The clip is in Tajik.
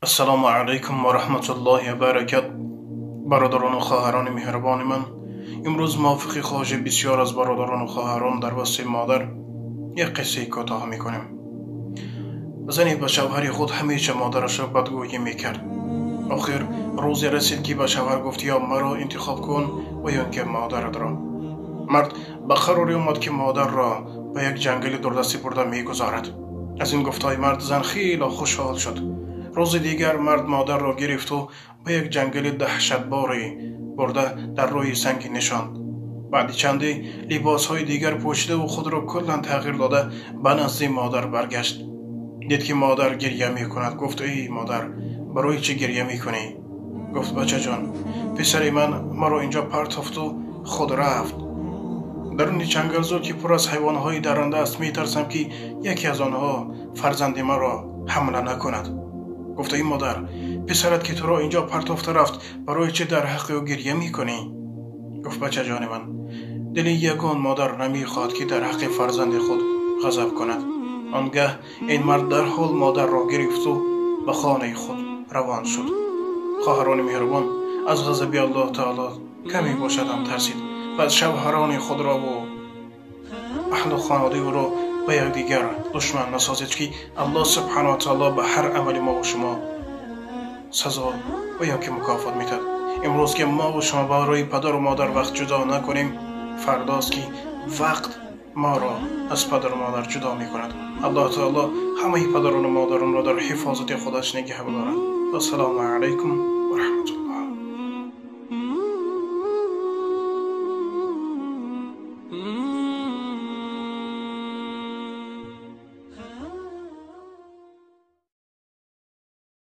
Ассалому алайкум ва раҳматуллоҳи ва баракат. Бародарону хоҳарони меҳрубони ман, имрӯз мувофиқи хоҳиши бисёр аз бародарону хоҳарон дар васфи модар як қиссаи кӯтоҳ мекунем. Зане ба шавҳари худ ҳамеша модарашро бадгӯӣ мекард. Охир рӯзе расид, ки ба шавҳар гуфт: ё маро интихоб кун ва ё ин ки модаратро. Мард ба қароре омад, ки модарро ба як ҷангали дурдастӣ бурда мегузорад. Аз ин гуфтаҳои мард зан хело хушҳол шуд. Рӯзи дигар мард модарро гирифту ба як ҷангали даҳшатборе бурда дар рӯи санге нишонд. Баъди чанде либосҳои дигар пӯшидаву худро куллан тағйир дода ба назди модар баргашт. Дид, ки модар гиря мекунад. Гуфт: эй модар, барои чӣ гиря мекунӣ? Гуфт: бачаҷон, писари ман маро инҷо партофту худ рафт. Даруни чангалзор, ки пур аз ҳайвонҳои дарранда аст, метарсам, ки яке аз онҳо фарзанди маро ҳамла накунад. Гуфта: эй модар, писарат, ки туро инҷо партофта рафт, барои чӣ дар ҳаққи ӯ гиря мекунӣ? Гуфт: бачаҷони ман, дили ягон модар намехоҳад, ки дар ҳаққи фарзанди худ ғазаб кунад. Он гаҳ ин мард дарҳол модарро гирифту ба хонаи худ равон шуд. Хоҳарони меҳрубон, аз ғазаби Аллоҳ таоло каме бошад ҳам тарсид ва аз шавҳарони худро ву аҳлу хонаводаи ӯро ба якдигар душман насозед, ки Аллоҳ субҳанаҳу ва таоло ба ҳар амали мо ва шумо сазо ва ё ки мукофот медиҳад. Имрӯз ки мо ва шумо барои падару модар вақт ҷудо накунем, фардост, ки вақт моро аз падару модар ҷудо мекунад. Аллоҳ таоло ҳамаи падарону модаронро дар ҳифозати худаш нигаҳ бидорад. Ассалому алайкум ва раҳматуллоҳ.